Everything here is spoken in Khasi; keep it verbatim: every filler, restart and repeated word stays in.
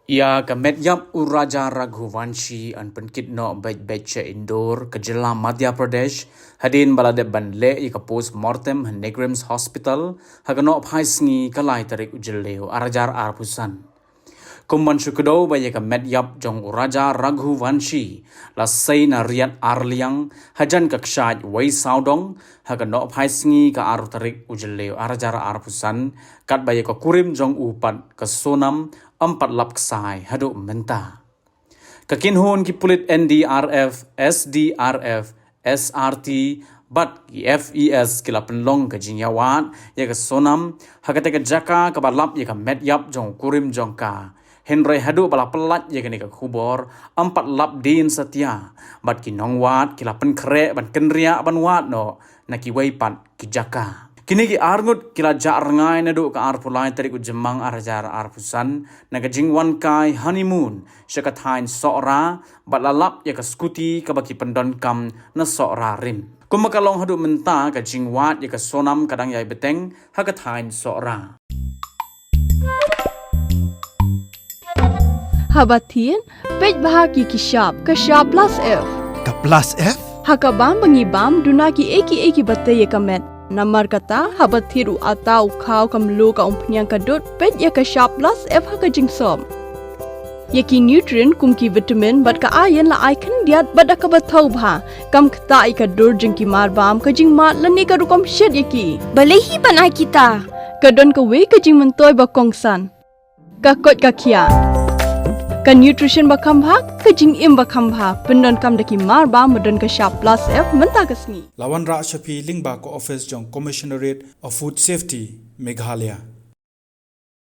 Ïa ka met ïap u Raja Raghuvanshi yn pynkit noh beit beit sha Indore, ka jylla Madhya Pradesh, hadien ba la dep ban leh ïa ka post mortem ha NEIGRIHMS Hospital ha ka nohphai sngi ka lai tarik u Jylliew ar hajar arphew san. Kum ban shu kdew ba ïa ka met ïap jong u Raja Raghuvanshi la sei na riat arliang hajan ka kshaid wei sawdong ha ka nohphai sngi ka ar tarik u Jylliew ar hajar arphew san, katba ïa ka kurim jong u pat ka Sonam ym pat lap ksai haduh mynta. Ka kynhun ki pulit N D R F, S D R F, S R T bad ki F E S ki la pynlong ka jingïawad ïa ka Sonam ha katei ka jaka kaba lap ïa ka met ïap jong u kurim jong ka. Hynrei haduh ba la pyllait ïa kane ka khubor, ym pat lap dien satia bad ki nongwad ki la pynkhreh ban kynriah ban wad noh na kiwei pat ki jaka. Kine ki arngut ki la jah rngai naduh ka arphew lai tarik u Jymmang ar hajar arphew san na ka jingwan kai honeymoon sha ka thaiñ Sohra bad la lap ïa ka scooty kaba ki pyndonkam na Sohra rim. Kumba ka long haduh mynta, ka jingwad ïa ka Sonam ka dang ïai bteng ha ka thaiñ Sohra. Haba thied, peit bha ki ki shap, ka shap plus F. Ka plus F? Ha ka bam ba ngi bam, duna ki ei ki ei ki ba tei ïa ka met. Namar kata, haba thied u ata, u khaw, ka mluh, ka umphniang, ka dud, peit ïa ka shap plus F ha ka jingsop. Ïa ki nutrient kum ki vitamin bad ka iron la ai khyndiat bad da kaba thaw bha. Kam ktah ïa ka dur jong ki marbam, ka jingmad lane ka rukom shet ïa ki. Balei hi ban ai kita? Ka don kawei ka jingmyntoi ba kongsan. Ka koit ka khiah. Ka nutrition ba kham bha, ka jingim ba kham bha. Pyndonkam da ki marbam ba don ka shap plus F mynta ka sngi. La wanrah sha phi lyngba ka office jong Commissionerate of Food Safety, Meghalaya.